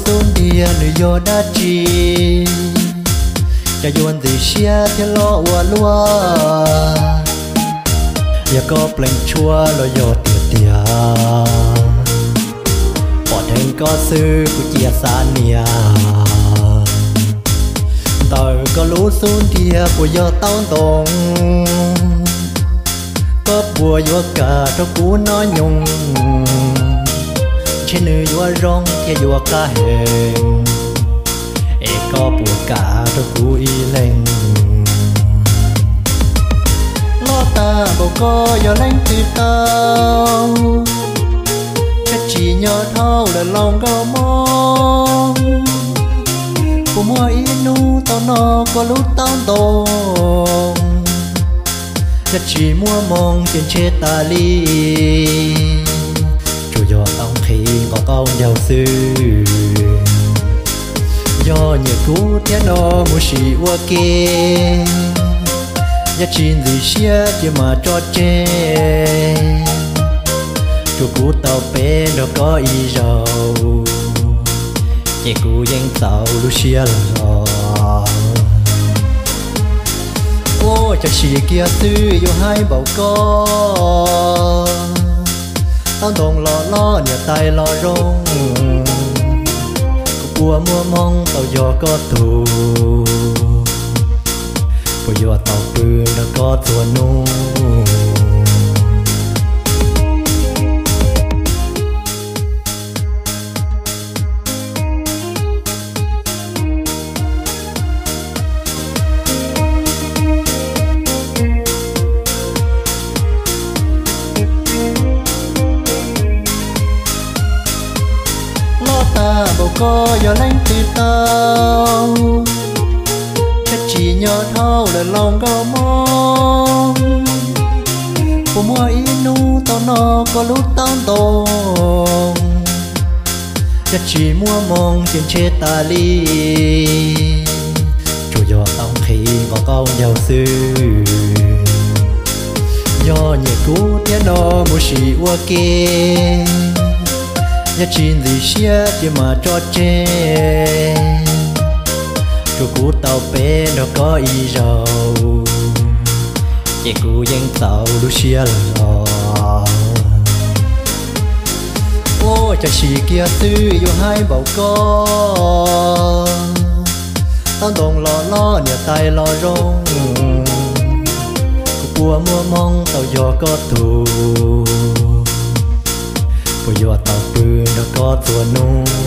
Xub ntiag nws yog dab tsi, cas yuav ntxim siab thiab los ua luaj? Yog koj plees tshuaj los yog tiag tiag, pom dheev koj xwb kuv cia xav niam. Ntawm koj lub xub ntiag puas yog taub ntoo? Koj puas yuav kam rau kuv noj nyoos? Ntshe nws yuav zoo thiab yuav qab heev, es koj puas kam rau kuv ib leeg? Loj tag npaum koj yog leej twg tau, thiaj tsis nyob dhau lawm lauj nkauj Hmoob. Puas muaj ib hnub tau noj koj lub taub ntoo? Yog tsis muaj moo ces ntshe tas li, tsuas yog tau nqhis nqov qaub ncaug xwb. Yog nyiam kuv thiab no mus sim ua ke, yog tsis ntxim siab ces mam tso tseg. Tsuas kuv tau peb nrog koj ib zaug, ces kuv yeej txaus lub siab lawm os. Ua cas sim kiag xwb yuav haib npaum koj, taub ntoo los loj niam tais los zoo, kuv puas muaj hmoo tau yog koj tug, puas yuav tau pw nrog koj txhua hnub. Loj tag npaum koj yog leej twg tau, thiaj tsis nyob dhau lawm lauj nkauj Hmoob. Puas muaj ib hnub tau noj koj lub taub ntoo? Yog tsis muaj moo ces ntshe tas li, tsuas yog tau nqhis nqov qaub ncaug xwb. Yog nyiam kuv thiab no mus sim ua ke, yog tsis ntxim siab ces mam tso tseg. Tsuas kuv tau peb nrog koj ib zaug, ces kuv yeej txaus lub siab lawm os. Ua cas sim kiag xwb yuav haib npaum koj, taub ntoo los loj niam tais los zoo, kuv puas muaj hmoo tau yog koj tug, puas yuav tau pw nrog koj txhua hnub.